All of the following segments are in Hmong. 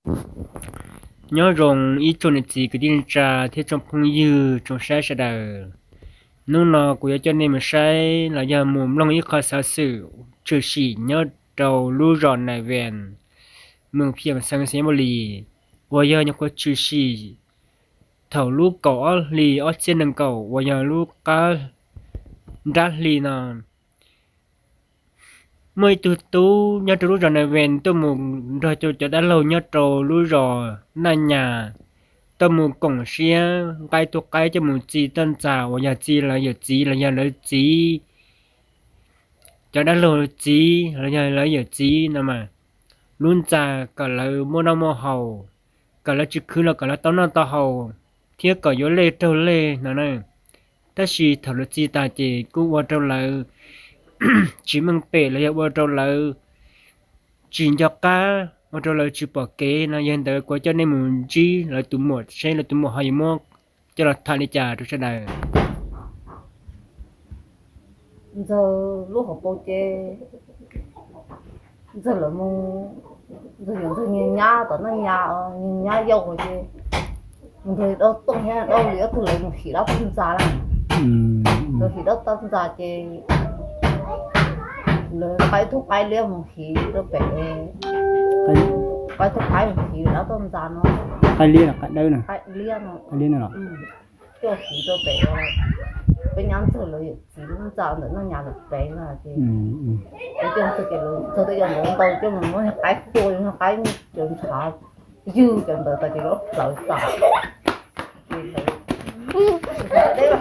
Nyob zoo ib tsoom niam txiv kwv tij neej tsa thiab tsoom phooj ywg tsoom saib sawv daws. Hnub no kuv yuav coj nej mus saib los yog mus mloog ib qho xov xwm tshwm sim nyob rau lub zos Nais Vees, moos Phiam Xeev xeev Npaus Lis, uas yog nyuam qhuav tshwm sim thaum lub kaum ob hlis ob txhiab nees nkaum uas yog lub qab nrab hli no. Muaj ib tug tub nyob rau lub zos Nais Vees tuaj mus nrog cov dab laug nyob rau lub zos Naj Nyas tuaj mus koom siab nqa ib tug qaib coj mus txi toj ntxas uas yog txi lawv yawm txiv los yog lawv txiv, cov dab laug txiv los yog lawv yawm txiv no mas, lub ntxa kom lawv muaj noj muaj haus, kom lawv tsis khwv los kom lawv tau noj tau haus, thiab kom yuav lej raug lej no na. Tab sis thaum lawv txi tas ces kuj ua rau lawv tsis meej pem los yog ua rau lawv tsis nco qab, ua rau lawv tsis pom kev no. Yog li ntawd kuv coj nej mus ntsib lawv tus muam seb lawv tus muam ho yuav muab coj los tham li cas rau sawv daws. Ntxawg lub hauv paus ces ntxawg lawv mus, ntxawg yuav ntxawg niag nyab tom Naj Nyas, niag nyab yau ces ntxawg dab tooj thiab dab li ob tug lawv mus hiv dab toj ntxas na. Lawv hiv dab toj ntxas ces lawv qaib tug qaib liab mus hiv rau pem, qaib tug qaib mus hiv dab toj ntxas no. Qaib liab los qaib dawb na? Qaib liab no. Coj hiv rau pem peb nyab ntxawg lawv yawm txiv lub ntxa ntawm Naj Nyas lawm pem no ces coj ntxawg ces lawv ntxawg twb yuav ntawd ntau coj mus muab niag qaib tua, niag qaib cov ntshav ywg cov ntawd tas ces lawv plawv tas. Ces lawv deb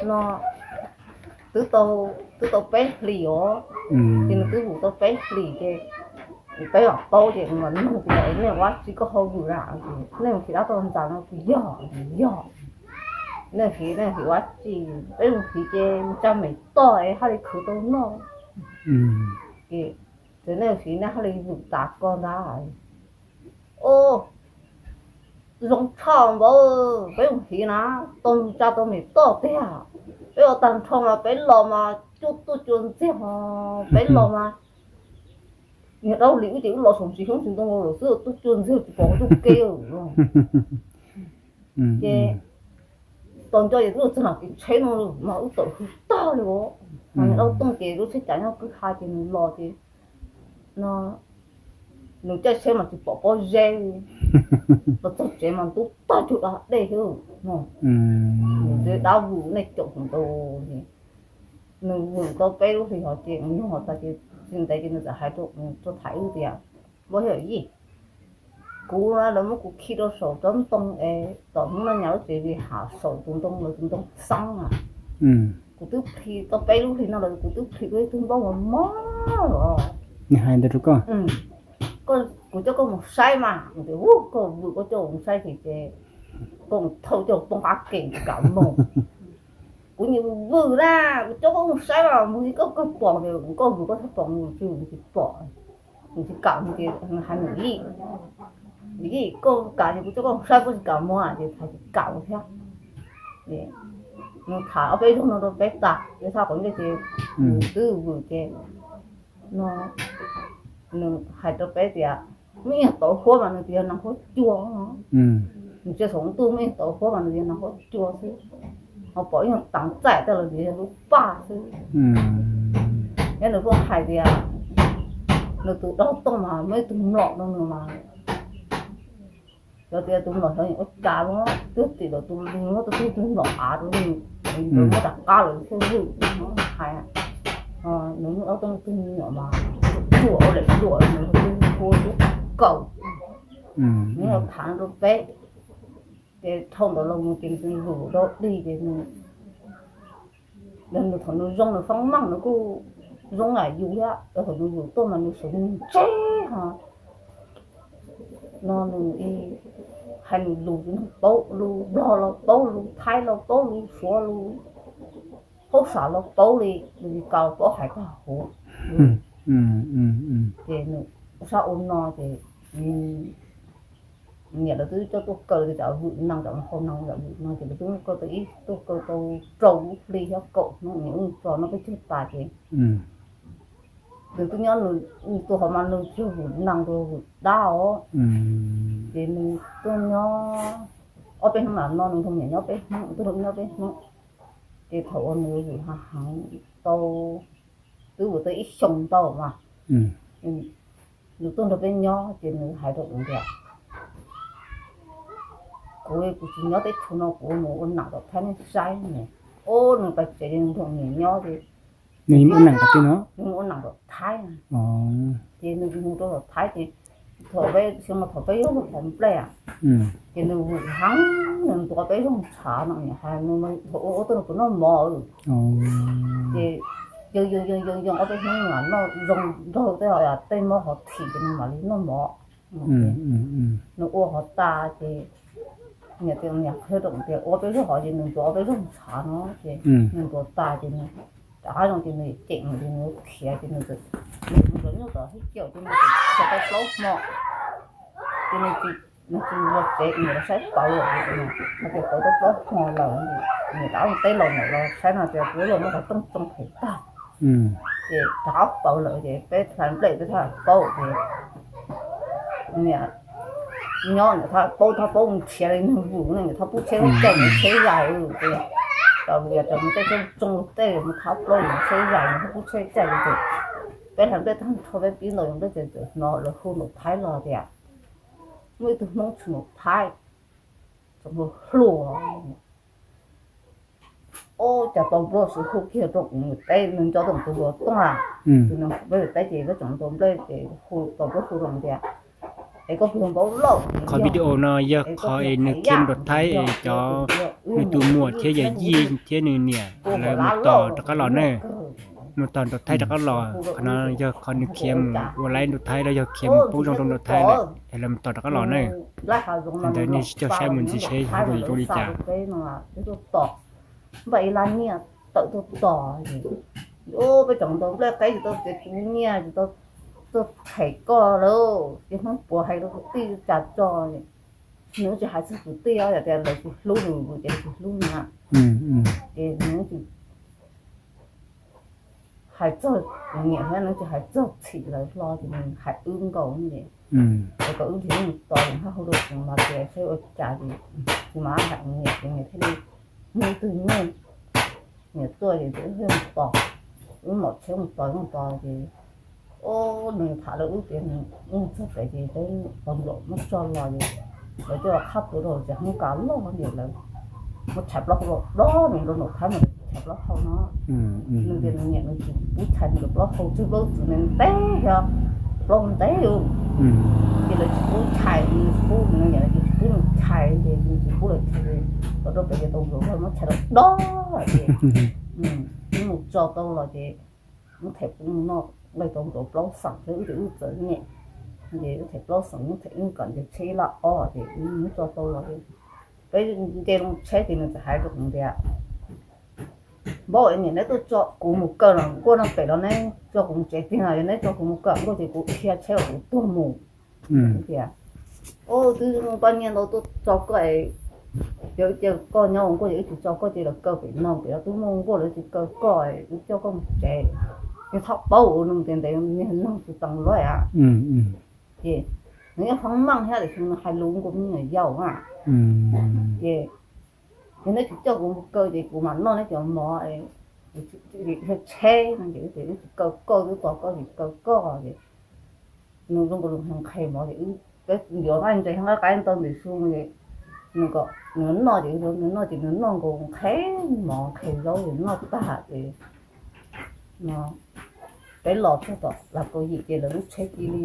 no, twb tau, twb tau peb hlis os, ces nws twb vwm tau peb hlis ces peb mam paub ces mam nug tias nej ua tsi koj ho vwm na, nej mus hiv dab toj ntxas no? Kuv yog, kuv yog. Nej hiv, nej hiv ua tsi? Peb mus hiv ces mus tsa mem toj es haj li khwv tau noj. Ces nej hiv nej haj li vwm tas ko ntag. Os, zoo tshaj npaum, peb mus hiv na, tau tsa tau mem toj tiag. Peb ua tag nrho mas peb los mas cuaj tuaj cua ntxiag, peb los mas niag dab li wb ces wb los saum ntsis xyoob ntsis ntoo lawm xwb, tuaj cua ntxiag tsis pom ua tug ke. Ces tau nco ces twb txog nram kev tsheb no mas wb tawm hws tag li os. Mas niag dab tooj ces lub tsheb cas nyob kwj ha ces nws los ces no nws caij tsheb mas tsis pom pob zeb, los txog tsev mas ntub tag cuag da dej xwb no. Nws dab vwm nej caum tus ntawd ces nws vwm tau peb lub hlis hos ces nws nug hos tas ces tsis ntev ces nws txawm hais rau tham wb tias, Npawg Yawm Yij, kuv na lawv muab kuv khi rau saum tsob ntoo es tom hnub no nyas lub tsev li has saum tus ntoo, lawv tus ntoo xeeb na. Kuv twb plhis tau peb lub hlis no lawm, kuv twb plhis dua ib tug npauj mos mos los. Nws hais ntawd rau koj? Kuv coj koj mus saib mas. Kuv tias, Ub, koj vwm koj coj mus saib ces, ces koj mus thauj coj poob qab ke tsis kam mus. Kuv nyiam vwm na, kuv coj koj mus saib mas mus li koj kawg pom tias koj vwm koj thiaj pom, mus tsis vwm tsis pom. Nws tsis kam ces hais nws, Yij, koj kam ces kuv coj koj mus saib, koj tsis kam mus ces hais tsis kam thiab. Nws tham ob peb zaug no rau peb tas, peb txhob qhov ntej ces nws twb vwm ces no nws hais rau peb tias, muaj ib tauv huab mas nws tias yog nas huab cua. Nws tsis xav ntuj, muaj ib tauv huab mas nws tias nas huab cua xwb, ho pom ib nyuag tav txaij tej los tias yog lub paj xwb. Thiab nws kuj hais tias nws tus dab tooj mas muaj ib tug mlom rau nws mas, yog tias tus mlom xyov ua cas los twb tim lawm tus, muab tus twg tus mlom av rau nws, muab rov qab lawm thiaj vwm. Hais nws muaj dab tooj tus me nyuam mas cuam ua daim duam nws hu ua Tub Kaus. Nws los tham rau peb ces dhau ntawd los mus ces nws vwm rau dig ces nws, nws thaum nws zoo nws fab maj nws kuj zoo lam yus thiab, thaum nws vwm tuaj mas nws sawv ntseg ho no nws hais nws lus, paub lus Nplog los paub, lus Thaib los paub, lus Suav lus Hauv sam los paub li, nws tsis kaus paub hais tag huv. Ces nws ua sab ua no ces nws niam lawv twb coj tuaj kaw, tsam vwm nees tsam hau nees tsam vwm no ces lawv twb kaw tau ib, tuaj kaw tau rau lub hli thiab kaum hnub, niam wb tso noj peb caug tas ces nws tuaj nyob nws tus hov mas nws tsuas vwm nees rau vwm dab os. Ces nws tuaj nyob ob peb hnub lam no nws nrog niam nyob peb hnub, tuaj nrog wb nyob peb hnub. Ces thaum uas nws vwm heev heev tau twb vwm tau ib xyoos ntau mas nws tuaj nrog peb nyob ces nws hais rau kuv tias, kuv, kuv tsis nyob teb chaws no, kuv mus ua nam tom Thaib nej saib ne. Ob nws pais tsev ces nws nrog niam nyob ces nws ua nam tom Thaib no, nws ua nam tom Thaib. Ces nws mus rau tom Thaib ces thaum peb xyoo no thaum peb yog lub hauv nplej ces nws vwm heev, nws ntuav peb zog ntshav no, niam hais nws ua tuaj nrog kuv noj mov. Ces yoo yoo yoo yoo ob peb hnub mam noj zoo nraug tej, tej mob hov thim ces nws mam li noj mov. Nws ua hov tas ces niam tias, niam qhia rau tias ua peb zog hov ces nws ntuav peb zog ntshav no ces nws ntuav tas ces nws rov qab zoo ces nws ceem ces nws khiav ces nws txawm, nws nyuj tom hib kiam ces nws txawm khiav tau plaub hmo ces nws tsis, nws tsis los tsev, nws los saib pawv lawm, nws tias pawv tau plaub hmo lawm, nws rov qab mus teb los, nws los saib no tias peb los muab qhov rooj tsoo phem tag. Ces rov qab pawv lawm ces peb thaj nplej peb thaj paub ces niam nyob niam thaj paub, thaj paub mus nrhiav li nws vwm ne, niam thaj pub tsheb caij mus tsheb zais ces tau lus yog cov mus caij tsheb tsoo lug tej mus thaj plaub mus tsheb zais mus thaj pub tsheb caij li ces peb thaj nplej tag nrho peb pib ntaus nplej ces txawm hnov lawv hu ntaus Thaib los tias muaj ib tug Hmoob tsis ntaus Thaib, txawm hu hluas Ub, cas tau nplua siv hu kiag rau kuv mus teb, nws nco tau tus nplua tuaj. Tus nws peb mus teb ces peb tseem ntaus nplej ces hu tau nplua hu rau tias, es koj puas yog Npaub Lauj? Qhov video no yog qhov es nws khiav mus rau Thaib es cov nws tus muam thiab yawm yij thiab nws niam lawv mus tos rov qab los na. Mus tos nram Thaib rov qab los, qhov no yog qhov nws khiav mus ua laib nram Thaib los yog khiav mus pub zoo rau nram Thaib lawm es lawv mus tos rov qab los na. Ntawd nej sib caug saib mus ntxiv seb hu rau yus zoo li cas. Npaj ib lab nyiaj tawm tuaj tos, peb tseem ntaus nplej qeb tsis tau txiav kuv nyiaj tsis tau tuaj them koj lawm, ces Hmoob puas hais rau kuv tij cas tso. Nws tsis hais txog kwv tij os, yog tias lawv tsis hlub nws ces lawv tsis hlub nws na. Ces nws tsis hais txog kuv niam thiab nws tsis hais txog txhim lawv hlo ces nws hais wb nkaus ces, es kom wb nrhiav mus tos hab hu rau kuv mas tias saib ua cas ces kuv mas hais kuv niam ces niam thiaj li muaj ib tug nyuj, niam tuaj ces wb thiaj mus tos, wb mam tsheb mus tos mus tos ces, o, nws tham rau wb tias nws mus txog pem ces peb tau nplaum muab tso los ces lawv coj los qhab tua rau ces Hmoob kav loj ces lawv muab tshais plaub hau los dob nws rau nram Thaib mas tshais plaub hau no. Nws tias nws niam nws tsis pub tshais nws plaub hau, tseg plaub txwv ntev thiab, plaub ntev li. Ces lawv tsis pub tshais, nws tsis pub, nws niam nws tsis pub nws tshais ces nws tsis pub lawv tshais, los rau pem ces tau nplaum muab tshais los dob ces wb mus tso tau los ces wb them pub noj, nqaij tau nplaum plaub xeem thiab wb ces wb txawm nyem, ces wb them plaub xeem, wb them wb kom ntes tsheb ib lab ob ces wb tso tau los ces peb nce loo tsheb ces nws txawm hais rau kuv tias, Npaub, niam neb tuaj tso kuv mus kaw los nkuaj no pem los neb tso kuv mus tsev tiag no, yog neb tso kuv mus kaw nkuaj ces kuv dhia tsheb los kuv tuag mus. Tias, o, twb muaj paj nyiaj ntau tuaj tso koj, yog cia koj nyob ua nkuaj ces wb tsis tso koj ces los kaw pem no pem no, twb muaj nkuaj lawv tsis kaw koj, wb coj koj mus tsev. Nws txhob paub ua nws tias ntev niag noog tsis tau luaj a. Ces nws yeej hloov meej thiab tiam sis nws hais lus nkaus me nyuam yaus na. Ces yog neb tsis coj kuv mus kaw ces kuv mam noj neb cov mov, yog tsheb no ces wb tsis kaw koj, twb tos koj tsis kaw koj ces nws zoo nkaus li nqhis mov ces wb, peb yuav nqaij ntses nqaij qaib ntau ntawm su ces nws kom nws noj ces nws noj ces nws noj nkaus nqhis mov nqhis zaub ces noj tag ces no peb los txog tom Las Kaum Yim ces lawv lub tsheb cia li,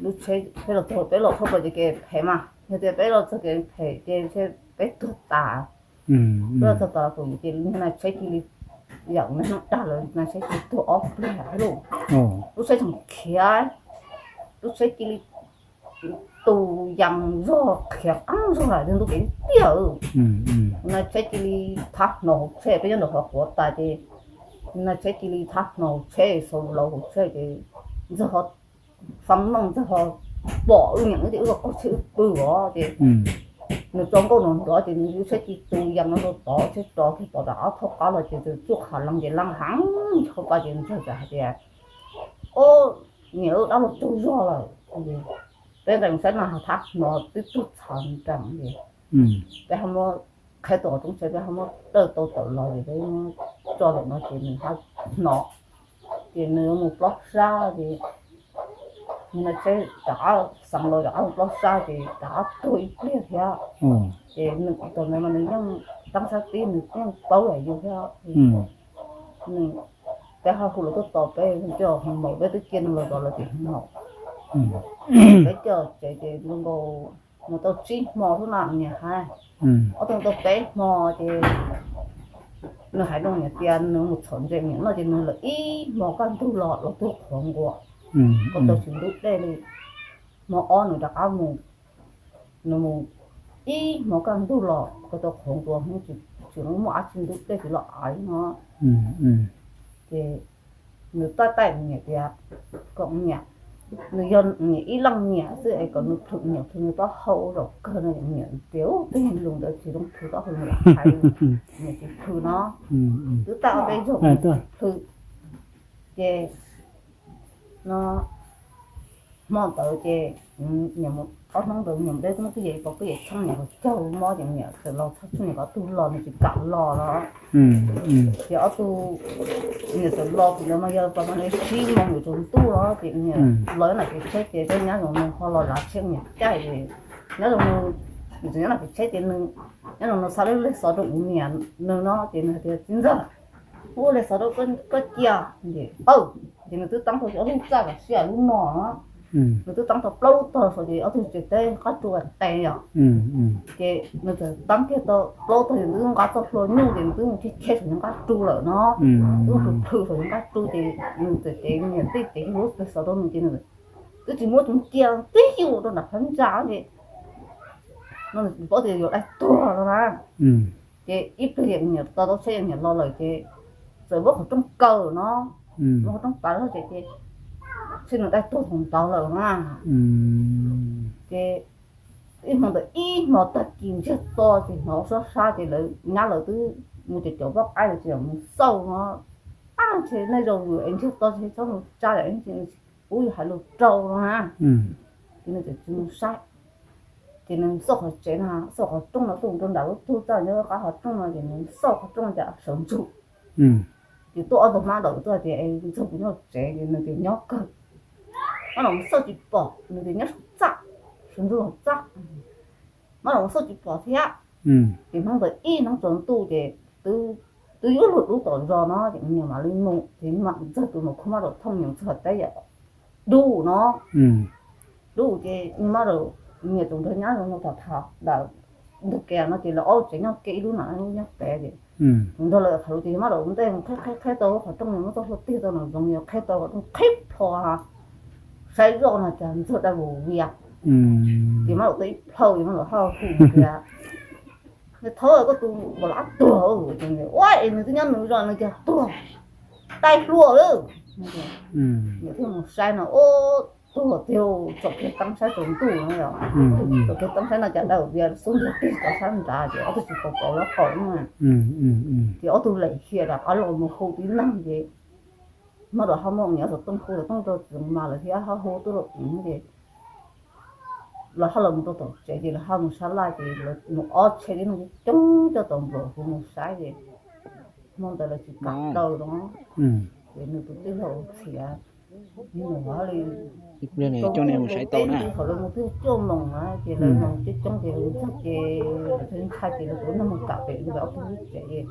lub tsheb peb los txog, peb los txog pem ces kev phem mas, yog tias peb los txog kev phem ces peb tuag tas. Peb los txog tom Las Kaum Yim ces na tsheb cia li, yam na hnub dag lawm na tsheb cia li tuag ob pliag lauj. Lub tsheb tseem khiav, lub tsheb cia li tus yas zog khiav qeeb zog lam ntu kev tiag. Na tsheb cia li thab hno hauv tsheb, peb nyob nraum qhov quav tas ces na tsheb cia li thab hno hauv tsheb, xaus laus hauv tsheb ces ntxawg ho fab nooj ntxawg ho pom wb niam wb ces wb los qaug tsheb wb pw os ces Nws tso nkauj nrov nrov ces nws yus tsheb ci tu ya no rau tod, tsheb tso kiag tod rov qab thauj qab los ces txawm tsuj qhov lees ces lees heev tshau pa ces nws txawm hais tias, O, niam, dab laug tsaug zog lawm. Peb nqes saib no ho thab hnov twb tug txhav nrees ces peb ho muab qheb tau qhov rooj tsheb, peb ho muab dawj tau tawm los ces peb muab tso lawm no ces nws ho hnov ces nws mus plob sab ces nws tsheb rov qab xeev los rov qab mus plob sab ces rov qab tuag ib pliag thiab. Ces nws thaum ntawd mas nws yeej tab sab tib nws yeej paub yam yus thiab. Nws, peb ho hu lawv tuaj tos peb, coj hoo maum, peb twb cia nws los zov lawv tim hoo maum. Peb coj tsev ces zoo nkaus mus tau tsib hmo xwb na niam hais, ob tug tau peb hmo ces nws hais rau niam tias nws mus txhom ntses niam noj ces nws lawm ib hmo kaj ntug los los tuag qhuav nquas, kuj tau tsis ntub dej li. Hmo ob nws rov qab mus, nws mus ib hmo kaj ntug los kuj tau qhuav nquas, tsis muaj dab tsi ntub dej tsis los av no. Ces nws taij taij niam tias, Kom niam, nws yog niam ib leej niam xwb es kom nws plhws niam plhws nws taub hau zaum kawg no. Niam tias, Ub, tej lus ntawd tsis zoo plhws taub hau, nws hais niam tsis plhws no. Twb taij ob peb zaug tsis plhws. Ces no hmo ntawd ces ob hnub ntawd niam deb muab kwj yem pov kwj yem tshoob niam qhov caug mob ces niam txawm los txog txog niam ob tug los nws tsis kam los los. Ces ob tug niam txawm los thaum ntawd mas yog pas mas sib moos yuav tsaus ntuj los ces niam los nram kev tsheb ces peb nyab zoo nus ho los zav tsheb niam caij ces nyab zoo nus, nws txawm nyob nram kev tsheb ces nws, nyab zoo nus xa lub leg xov rau niam nws no ces nws hais tias, Txiv ntxawg, ua leg xov rau koj cia. Ces nws twb teeb tau ob lub txaj kom siab lub no, nws twb teeb tau plaub lub tog saud ces ob tug tsev teb qab tsu tes yom. Ces nws txawm teeb kiag tau plaub tog ces nws twb nqa txoj hlua nyuj ces nws twb mus cheb cheb saum nyob nqab tsu lawm no, twb plhws plhws saum nyob nqab tsu ces nws txawm cev niam tej cev lub leg xov rau nws ces nws twb tsis muab tus cia, twb yus rau nram phab ntsa ces no nws paub tias yuav dai tuag no na. Ces ib pliag niam to tau tsheb niam los lawm ces txawm muab qhov rooj kaw no, muab qhov rooj tav ces, ces tsheb nws dai tuag thaum ntawd lawm na. Ces ib hmo ntawd ib hmo tag kis ntsiag to ces hnov sab sab ces lawv nyab lawv twb mus cov cov poj qaib lawv tsis mus xauj no. Ab, ntshe nej zaum vwm es ntsiag to ces txhob mus tsa lawm, pub yus hais lus rau no na. Ces nws txawm tsis mus saib, ces nws xauj qhov tsev no, xauj qhov rooj no tuaj rau nram lub tug txaj nyob qab qhov rooj no ces nws xauj qhov rooj cas sawv ntsug. Ces tuaj ob tug mab daum tuaj tias, Ntxawg, puas nyob tsev? Ces nws tias nyob kawg. Mab daum xauj tsis pom, nws tias nyob saum txaj, sawv ntsug hauv txaj. Mab daum xauj tsis pom thiab. Ces hnub ntawd ib hnub tsaus ntuj ces twb yuav luag dub tom zos no ces niam mam li mus ces mam Ntxawg tus maum khub mab daum thooj niam Ntxawg teb yam dub no. Dub ces niag mab daum, niam tseem nrog nyab zoo no tham tham ntawm ntug kev no ces lawv ob tsev nyob kev ib lub no, ib lub nyob pem ces nrog lawv tham lus ces mab daum ntej qhib qhib qhib tau qhov rooj, muab txoj hlua tig tau nram zoov, qhib tau qhov rooj qhib plho, saib zoj no cas Ntxawg dai vus vias. Ces mab daum tau ib plhaw ces mab daum haj hu tias, Nws thaub koj tus npaum li tuag. Ua es nws twb nyob nws zos nws cas tuag, dai hlua lawm. Niam thiaj mus saib no, tuag tiag, tsom kiag teeb saib tsaus ntuj no yom. Tsom kiag teeb saib no cas dai vus vias xub ntiag tig rau sab nrad ces ob tug tsis pom pom lawm qaum no. Ces ob tug lem hiam rov qab los mus hu tib neeg ces mab daum haj muab niam xov tooj hu xov tooj rau txiv mas lawv thiaj haj hu tuaj rau ces lawv haj los mus rau tom tsev ces lawv haj mus sab laj ces lawv mus ob tsheb tib neeg coob coob coj tau nplaum hu mus saib ces hmo ntawd lawv tsis kam daws no. Ces nws tus tij laug txhiav, nws ua li ib pliag coj nej mus saib tau na. Thaum lawv mus twb cuaj moos na ces lawv mus coob coob ces lawv ntxhais ces lawv ntshai ces lawv tus neeg mus kam pem lawv ob tug lub tsev ces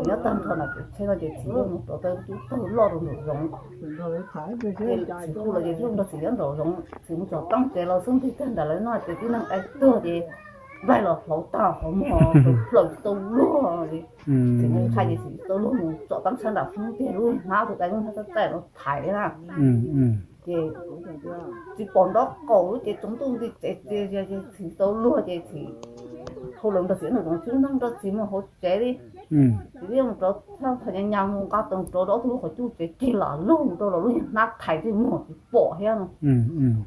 nyob tag nrho nram kev tsheb no ces txiv yeej mus rau tau ib tug tawg loj rau nraum zoov. Ces txiv hu lawm ces txiv nrog txiv nyob nraum zoov, txiv mus tsom teeb ces los xub ntiag tag nrad lawv noj ces tib neeg dai tuag ces nplaig los hlauv tag qhov muag plaws tsis tau luag. Txiv mus ntshai ces txiv tsis tau luag mus tsom teeb saib nram xub ntiag lub hnab tus dai lub hnab txaij txaij los thaiv na. Ces txiv pom nrob qaum lub ces tsaus ntuj nti tsev ces txiv tsis tau luag ces txiv hu lawv nrog txiv nraum zoov, tsis muaj neeg nrog txiv mus hauv tsev li. Ces twb mus rau, thaum nyas nyas mus nqa tau rau ob tug lub qhov cub tsev cig lam lug rau los lub nyuag hnab thaiv tej muag tsis pom thiab no.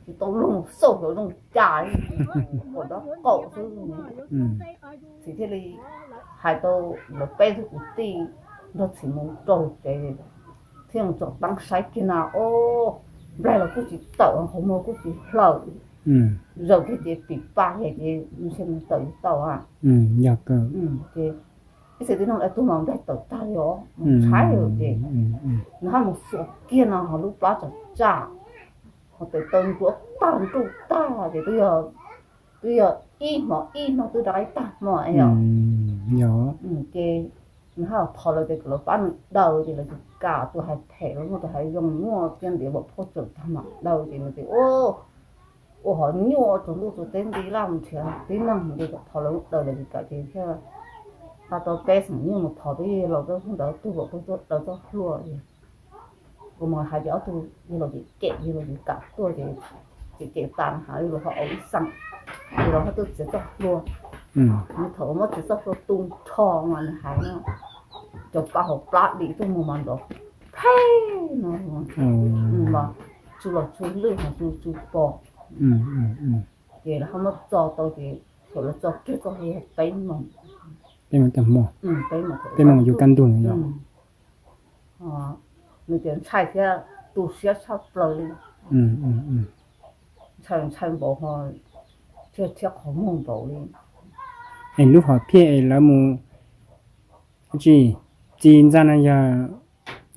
Tsis tau lug xauj xyov zoo cas, pom nraub qaum xwb. Txiv thiaj li hais tau lawv peb tug kwv tij nrog txiv mus rau tsev, thiaj mus tsom teeb saib kiag na, o, nplaig los kuj tsis tawm, qhov muag kuj tsis hlaws, zaum kiag ces pim pa kiag ces ntshe mus tawm tsis tau. Yog kawg. Ces ib txhia tib neeg lawv tuag mas nplaig tawm tag li os, mus tshaib lawm ces nws haj mus xuas kiag no ho lub plab tsam tsam, ho tes taw nruab tag nruj tag ces twb yog ib hmo ib hnub twb rov qab tag hmo yom. Ces nws haj thov lawv tias kom lawv pab nws daws ces lawv tsis kam, tus hais phem los muaj, tus hais zoo muaj, txiaj ntiav npaum phauj tsaws tag mam daws ces lawv tias ua ho nyuaj tsaus ntuj tsaus teb nti laj mus nrhiav tib neeg ces kom thov lawv daws lawv tsis kam ces thiaj xa tau peb xeem nyuj mus thov peb yawg laus, peb hnub ntawd tug kom peb tuaj daws txoj hlua. Kuv mus hais ces ob tug yawg laus cem cem, yawg laus tsis kam tuaj ces cem cem tas na, yawg laus ho au ib xeem, yawg laus ho tuaj txiav txoj hlua. Nws thaum muab txiav txoj hlua tu nrho mas nws hais no, cov pa hauv plab dim tuaj mus mas nrov phej no, mas tsu los tsu lwj mas tsu tsu pom. Ces lawv ho muab txo tau ces thaum lawv txo kiag txoj hlua yog peb moos, peb moos yus kaj ntug no yog. Nws tias ntshai thiab tu siab tshaj plaws li, ntshai ntshai npaum ho thiaj rhiab qhov muag npaum li. Es lub hom phiaj es lawv mus tsi, txi ntxa no yog,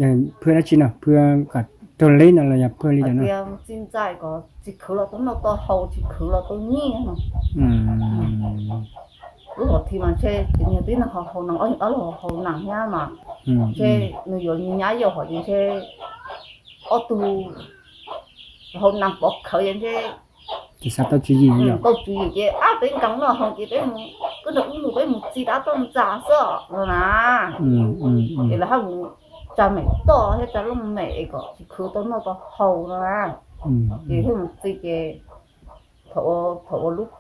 yog phwj dab tsi no, phwj kom raug leb no los yog phwj li cas no? Txi ntxa kom tsis khwv los tau noj tau haus, tsis khwv los tau nyiaj no. Lub hom phiaj mas ntshe ces niag tib neeg ho haus nees, ob niag dab laug haus nees thiab mas ntshe nws yuav nyab yau hom ces ntshe ob tug haus nees pov khawv ces ntshe ces xav tau tswv yim, tau tswv yim ces ab peb nkees noj haus ces peb mus, wb nrog wb mus, peb mus txi dab toj ntxa xwb no na. Ces lawv haj mus tsa mem toj thiab tsa looj mem es kom tsis khwv tau noj tau haus no na. Ces thiaj mus txi ces thaum ua lub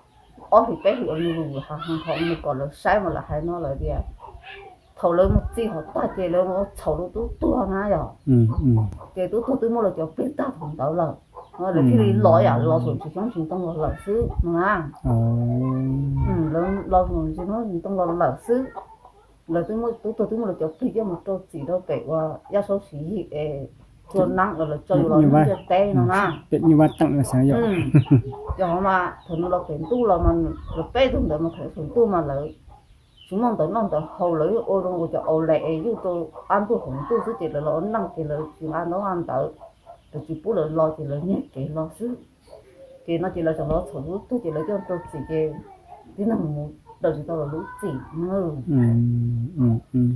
ob hlis peb hlis uas nws lus hav heev thaum nws kom lawv saib mas lawv hais no lawv tias thaum lawv mus txi hov tag ces lawv mus ua txhaum rau tub tuag na yom. Ces tub tuag twb muab lawv cov plig tag thaum ntawd lawm, lawv thiaj li los yam los thaum tsis xyoob tsis ntoo los lawm xwb no na. Lawv los mus tsis xyoob tsis ntoo los lawm xwb, lawv twb muab, tub tuag twb muab lawv cov plig coj mus rau txim rau pem uas Yaj Saub Siv Yig es tua neeb los lawv tso yus los ntiaj teb no na. Pem nyuj vaj teem no xav yom. Ces ho mas thaum nws los pem ntuj los mas lawv peb tug ntawd mas thaum ntuj mas lawv tsis muaj ntawv noj ntawv haus, lawv ua zoo ua cov au les es yuj rau qab ntuj hauv ntuj xwb ces lawv los ua neej ces lawv tsis nqa ntaub nqa ntawv, lawv tsis pub lawv los ces lawv nyiag kev los xwb. Ces no ces lawv tseem los txhaum tub tuag ces lawv coj rau txim ces tib neeg mus daws tsis tau lawv lub txim.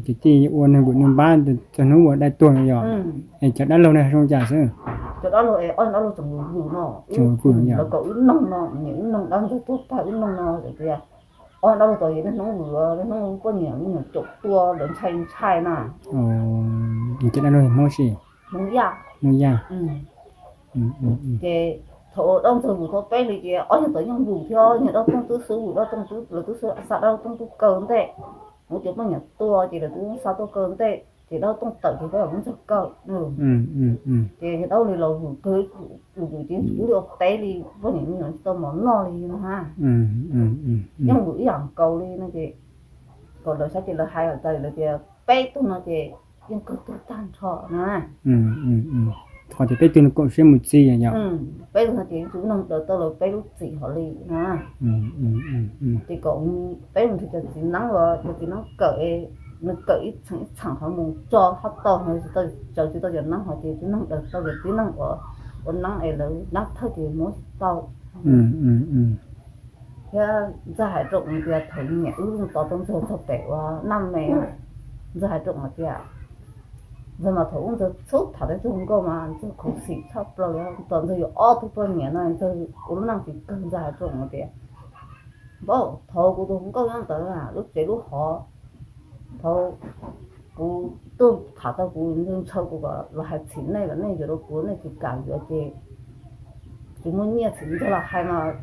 Ces tij ua neeg vwm neeg npab txog hnub uas dai tuag no yom. Es cov dab laug no zoo cas xwb? Cov dab laug es ob dab laug tseem vwm no, lawv kom wb noog no, niam wb noog dab ntxawg tuag tag wb noog no tias ob dab laug tau niaj hnub vwm, niaj hnub poj niam me nyuam caum tua lawv ntshai ntshai na. Cov dab laug Hmoob si, Hmoob Yaj. Ces thaum dab ntxawg vwm tau peb hlis ces ob niag tod yeej vwm thiab, niag dab tooj twb xub vwm, dab tooj twb, lawv twb xa dab tooj tuaj kaw ntej, mus cov poj niam tua ces lawv twb xa tuaj kaw ntej ces dab tooj tawm ces peb lam muab ntxawg kaw. Ces niag dab laug li los vwm kawg, vwm ces tsis pub li ua teb li, poj niam me nyuam tsis tau mov noj li no na. Yeej vwm ib yam nkaus li no ces kom lawv saib ces lawv hais tas lawv tias peb tug no ces yeej kawg tuag tag nrho na. Qhov tias peb tug no koom siab mus txi yom. Peb tug no ces yeej tsis muaj neeg daws tau lawv peb lub txim hov li na. Ces kom peb mus nrhiav cov txiv neeb los cov txiv neeb kawm, nws kawm ib txheem ib txheem ho mus tso hab tau, tsis tau, tsis tau cov neeb hov ces tib neeg daws tau, cov tib neeg ua neeb es lawv nab thawj ces muab tsis tau. Thiab ntxawg hais rau tias thaum niam wb tos tau ntxawg txog pem ua Naj Me, ntxawg hais rau tias ntxawg mas thaum ub ntxawg txhub tham tej tug nkauj mas ntxawg khuv xim tshaj plaws li, tos ntxawg yuav ob tug poj niam no ntxawg ua lub neej tsis kawg. Ntxawg hais rau tias npawg, thaum kuv tus hluas nkauj nyob ntawd lub tsev lub hov, thaum kuv tuaj tham tau kuv ntshaw kuv kom los hais txhim nej kom nej yuav rau kuv, nej tsis kam yuav ces tsis muaj nyiaj, txhim ntxawg los hais mas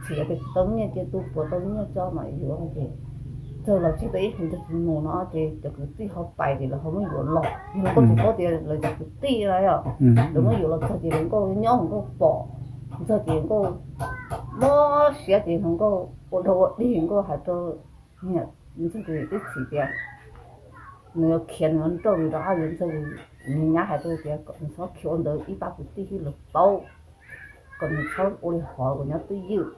txhim tias tsis tau nyiaj ces tu puas tau nyiaj tso mas yuav ces Txog los tsis tau ib hlis ntawd mus no ces cov kwv tij ho pais ces lawv ho muab yuav los, yog hluas nkauj tsis paub tias lawv cov kwv tij na yom, lawv muab yuav los txog ces hluas nkauj nyob hluas nkauj pom, txog ces hluas nkauj mob siab ces hluas nkauj ua dog ua dig, hluas nkauj hais rau niam Ntxawg tus tib txhis tias nws yuav khiav nws yuav nrauj nws rov qab yuav Ntxawg, nws nyab hais rau tias kom nws txhob khiav ua ntawd ib pab kwv tij thiab lawv paub, kom nws txhob ua li hov kom nyob twj ywm,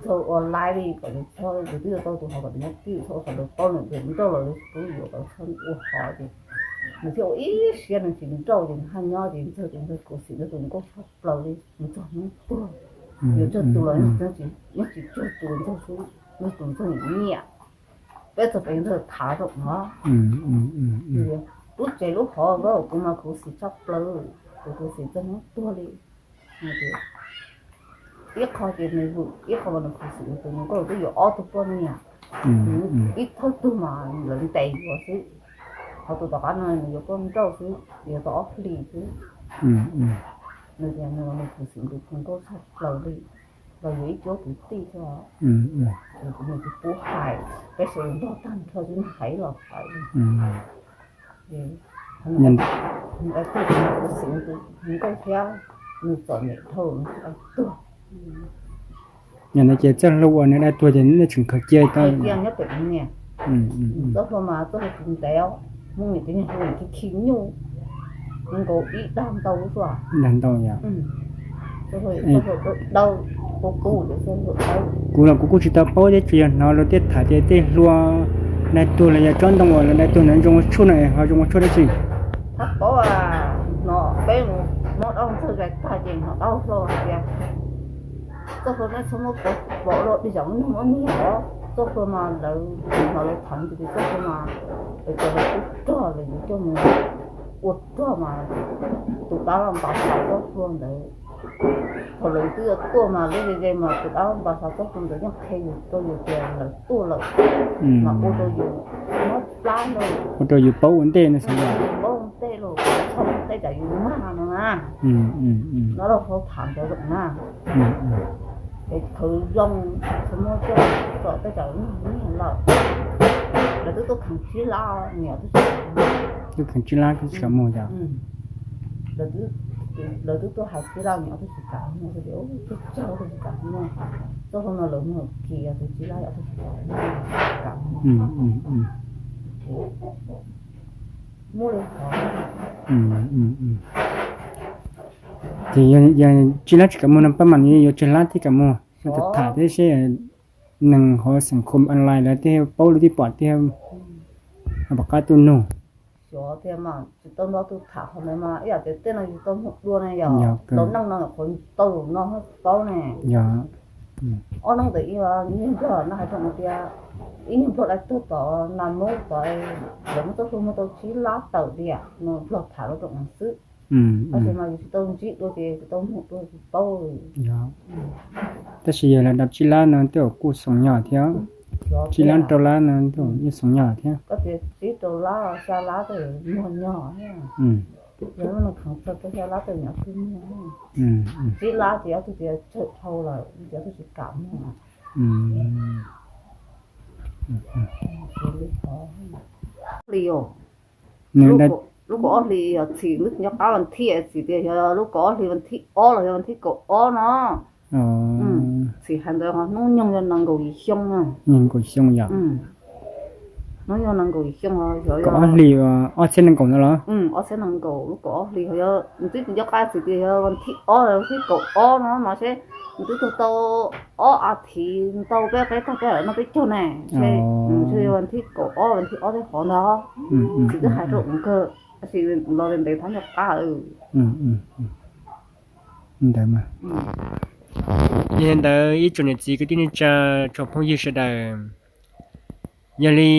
txhob ua laib li kom nws txhob, nws twb yuav tau tus hov kom nws nyob twj ywm, txhob ua qhov lawv paub nws nrauj los lawv twb yuav kom txhob ua hov ces nws thiaj ua ib siab nws tsis nrauj ces nws haj nyob ces Ntxawg ces Ntxawg khuv xim Ntxawg tus nkauj tshaj plaws li, nws txog hnub tuag, yuav tsawg tus los yeej tsis tsawg tus Ntxawg xwb, Ntxawg tus Ntxawg nyiam, peb txog pem Ntxawg tham zaum no. Lub tsev lub hov kuv mas khuv xim tshaj plaws, kuv khuv xim txog hnub tuag li. Ib qho ces nws vwm, ib qho mas nws khuv xim tus nkauj twb yuav ob tug poj niam, ib thawj tug mas lawv ntes yuav xwb, ho tus tom qab no nws yuav koj nrauj xwb, yuav tau ob hlis xwb. Nws tias nws khuv xim tus nkauj tshaj plaws li, los yuav ib cuab kwv tij xwb. Nws tsis pub hais, peb sawv daws nrog tag nrho xwb nws hais los hais li. Nws dai tuag ces nws khuv xim tus nkauj thiab, nws txom nyem dhau nws thiaj dai tuag. Yog no ces txoj hlua uas nws dai tuag ces nej tseem khaws cia tau? Cia nyob pem niam. Txoj hlua mas txoj hlua tus ntev, Hmoob niam txiv niag hlua niam khi khi nyuj, nkaus ib dag ntau xwb. Dag ntau yom. Kuv los kuv kuj tsis tau paub thiab, tsuas yog hnov luag tej tham tias tej hlua dai tuag los yog tsob ntoo uas lawv dai tuag ntawd zoo ua tshuaj no ho zoo ua tshuaj dab tsi? Thab paub, hnov peb mus muab dab ntxawg zais tag ces hnov dab hlau hais tias txoj hlua nej txhob muab pov dua dig zam lub neej muab nyiag os. Txoj hlua mas lawv, hnov lawv tham tias txoj hlua mas lawv cov lawv twb rog lawv yuav coj mus ua rog mas tus dab los npas xav txoj hlua ntawd. Thaum lawv twb yuav tuaj mas lub ze ze mas tus dab los npas xav txoj hlua ntawd yeej qhia yus rau yus tias lawv tuaj lawm, mas ua rau yus mob plab no, ua rau yus paub ua ntej no xwb, paub ua ntej los txhob ua ntej tsam yus mag no na. No los hauv tham ntawd los na. Es thaum zoo tsis muaj coj tsom tej tsam yus mag lawm, lawv twb tuaj kheev tsib lab, niam twb tsis kam mus. Twb kheev tsib lab twb tsis kam mus yom. Lawv twb tuaj hais tsib lab, niam twb tsis kam mus, twb tsaug twb tsis kam mus. Txoj hlua no lawv mus kiag, tus tsib lab yom twb tsis kam mus. Muaj li hov. Ces yog tsib lab tsis kam mus no pab mam li yuav tsawg lab thiaj kam mus, tham thiab seb neeg hauv xeem khom online lawv thiaj paub lawv thiaj pom thiab, pom qab tuaj nug. Xyov tiag mas tsis tau nrog tus tham qhov ntawd mas ib yam tias tej no yus tau mus dua na yom, laus neej no qhov tau zaum no paub ne. Ob hnub ntawd ib niag nplog no hais rau tias, ib niag nplog dai tuag tom Nas Moob tod, lawv muab txoj hlua muag tau tsib lab tawm tiam no, nplog tham rau ntawd xwb. Tab sis mas yus tsis tau ntsib dua ces tsis tau mus dua tsis paub. Tab sis yog lawv dab tsib lab no tej zaum kuj xoo nyog thiab, tsib lab rau lab no tej zaum yeej xoo nyog thiab. Koj tias tsib rau lab xya lab tej zaum muag nyog thiab. Yog lub no kheev txog rau xya lab tej zaum nyuam qhuav muag. Tsib lab ces ob tug tias tsawg dhau lawm ces ob tug tsis kam muag. Li os, lub kaum ob hlis yog txhim, nco qab vas thib txhim tias yog lub kaum ob hlis vas thib ob los yog vas thib kaum ob no. Txhim hais ntawd ho hnub nyoog yog nees nkaum yim xyoo. Nees nkaum xyoo yom. Hnub nyoog nees nkaum yim xyoo, kaum ob hlis ob txhiab nees nkaum no los? Ob txhiab nees nkaum lub kaum ob hlis ho yog, nws twb tsis nco qab txhim tias yog vas thib ob los vas thib kaum ob no mas seb, nws twb tuag tau ob as thiv ntau peb qeb tag peb no peb caug ne. Ntshe yog vas thib kaum ob, vas thib ob thiab qhov ntawd. Txhim twb hais rau ub kawg, tab sis los li ntev thab nco qab. Ntawd mas, yog li ntawd ib tsoom niam txiv kwv tij neej tsa, tsoom phooj ywg sawv daws, yog li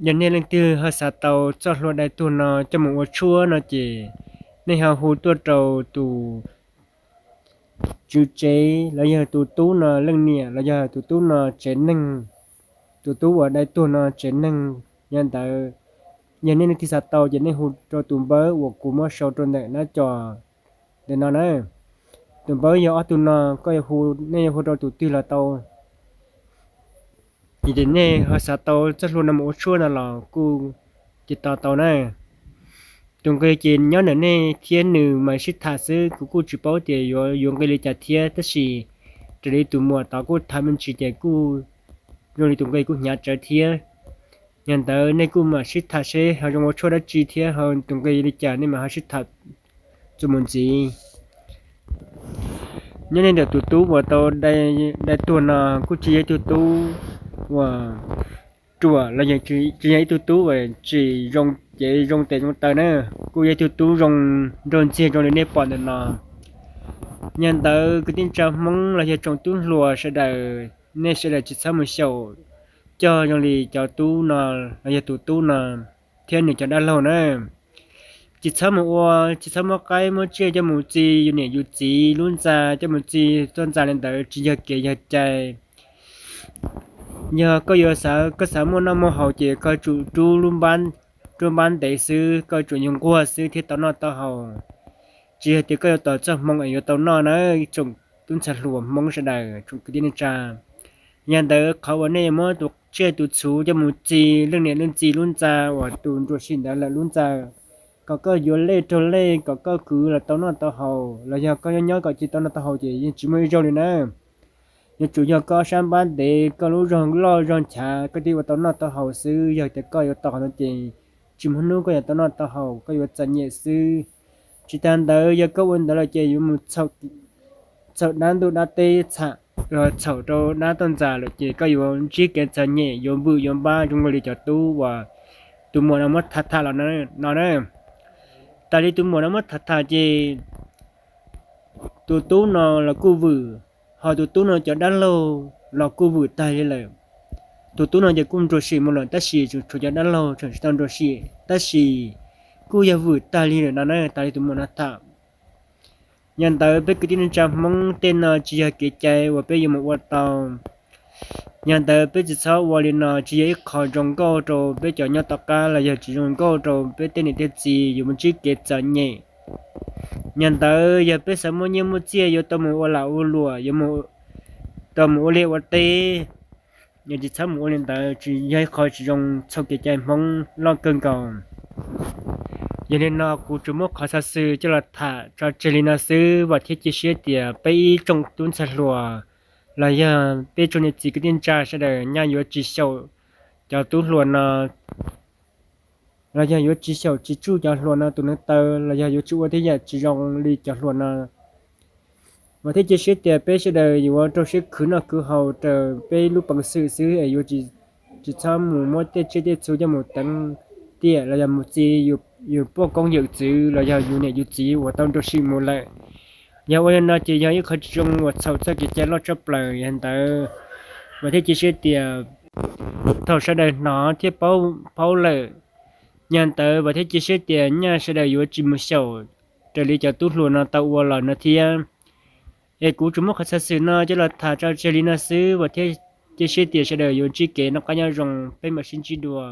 yog nej leej twg ho xav tau txoj hlua dai tuag no coj mus ua tshuaj no ces nej ho hu tuaj rau tus tswv tsev los yog tus tub no leej niam los yog tus tub no tsev neeg, tus tub uas dai tuag no tsev neeg. Yog ntawd, yog nej leej twg xav tau ces nej hu rau tus npawb uas kuv muab sau rau ntawm nab co ntawm no na. Tus npawb yog ob tug no, koj yuav hu, nej yuav hu rau tus twg los tau. Ces nej ho xav tau txoj hlua no mus ua tshuaj no los kuj tiv tauj tau na. Tus nqi ces nyob ntawm nej thiab nws mas sib tham xwb, kuv kuj tsis paub tias yuav yuav nqi li cas thiab, tab sis raws li tus muam tod kuj tham me ntsis ces kuj zoo li tus nqi kuj hnyav tsawv thiab. Yog ntawd nej kuj mam sib tham seb ho zoo ua tshuaj dab tsi thiab ho tus nqi li cas nej mam ho sib tham txuas mus ntxiv. Nyob nej ntawm tus tub uas tau dai tuag no kuj tsis yog ib tug tub uas ruam los yog tsis yog ib tug tub uas tsis zoo cev zoo tes zoo taw na, kuj yog ib tug tub zoo nraug ntxiag zoo li nej pom ntawm no. Yog ntawd kwv tij neej tsa Hmoob los yog tsoom tub hluas sawv daws, nej sawv daws tsis txhob mus xyaum coj zoo li cov tub no los yog tus tub no thiab nws cov dab laug na. Tsis txhob mus ua, tsis txhob muab qaib muab tsiaj coj mus txi yus niam yus txiv lub ntxa, coj mus txi txoj ntxa li ntawd tsis yog kev yog cai. Yog koj yuav xav, koj xav muaj noj muaj haus ces koj tsum rub, rub npab ntev xwb, koj tsuas yog nquag xwb thiaj tau noj tau haus. Tsis yog tias koj yuav tos txoj hmoo es yuav tau noj na, tsoom tub ntxhais hluas Hmoob sawv daws, tsoom kwv tij neej tsa. Yog ntawd qhov uas nej yuav muab tus tsiaj tus txhu coj mus txi leej niam leej txiv lub ntxa uas tus nruam sim ntawd lawm lub ntxa, kom koj yuav lej raug lej kom koj kwv los tau noj tau haus, los yog koj nyob nyob kom tsis tau noj tau haus ces yeej tsis muaj ib zaug li na. Yuav tsum yog koj ob sab npab ntev, koj lub zog loj zog nchav, koj thiaj ua tau noj tau haus xwb. Yog tias koj yuav tos qhov no ces tsis muaj hnub koj yuav tau noj tau haus, koj yuav txom nyem xwb. Tsis tas ntawd yog koj ua ntawd lawm ces yuav mus txhaum dab ntuj dab teb, txhaum rau dab toj ntxas lawm ces koj yuav ntsib kev txom nyem, yuav vwm yuav npab zoo li cov tub uas tus muam no muab tham tham los no na. Tas li tus muam no muab tham tham ces tus tub no los kuj vwm, ho tus tub no cov dab laug los kuj vwm tag li lawm. Tus tub no ces kuj nruam sim mus lawm tab sis tshuav cov dab laug tseem tsis tau nruam sim tab sis kuj yog vwm tag li lawm no na, tas li tus muam no tham. Yog ntawd peb kwv tij neej tsa Hmoob, tej no tsis yog kev cai uas peb yuav mus ua tau. Yog ntawd peb tsis txhob ua li no, tsis yog ib qho zoo nkauj rau peb cov nyob tom qab los yog tsis zoo nkauj rau peb tej niam tej txiv yuav mus ntsib kev txom nyem. Yog ntawd yog peb xav muaj nyiaj muaj txiaj yuav tau mus ua lag ua luam, yuav tau mus ua liaj ua teb, yog tsis txhob mus ua li ntawd, tsis yog ib qho tsis zoo txhaum kev cai Hmoob loj kawg nkaus. Yog li no kuv tsuas muab qhov xov xwm coj los tham tso tseg li no xwb, vam thiab cia siab tias peb ib tsoom tub ntxhais hluas los yog peb tsoom niam txiv kwv tij neej tsa sawv daws nyaj yuav tsis xyaum cov tub hluas no, los yog yuav tsis xyaum tsis tsuj cov hluas no tus neev taw, los yog yuav tsis ua tej yam tsis zoo li cov hluas no. Vam thiab cia siab tias peb sawv daws yuav rau siab khwv noj khwv haus raws peb lub peev xwm xwb es yuav tsis txhob mus muab tej tsiaj tej txhu coj mus teev tiam los yog mus txi yus poj koob yawm txwv los yog yus niam yus txiv uas tau nruam sim mus lawm. Yog ua li no ces yog ib qho tsis zoo uas txhaum txoj kev cai loj tshaj plaws. Yog ntawd vam thiab cia siab tias thaum sawv daws hnov thiab paub lawm, yog ntawd vam thiab cia siab tias nyaj sawv daws yuav tsis mus xyaum raws li cov tub hluas no tau ua los no thiab. Es kuv tsuas muab qhov xov xwm no coj los tham tso tseg li no xwb, vam thiab cia siab tias sawv daws yuav ntsib kev noj qab nyob zoo, peb mam sib ntsib dua.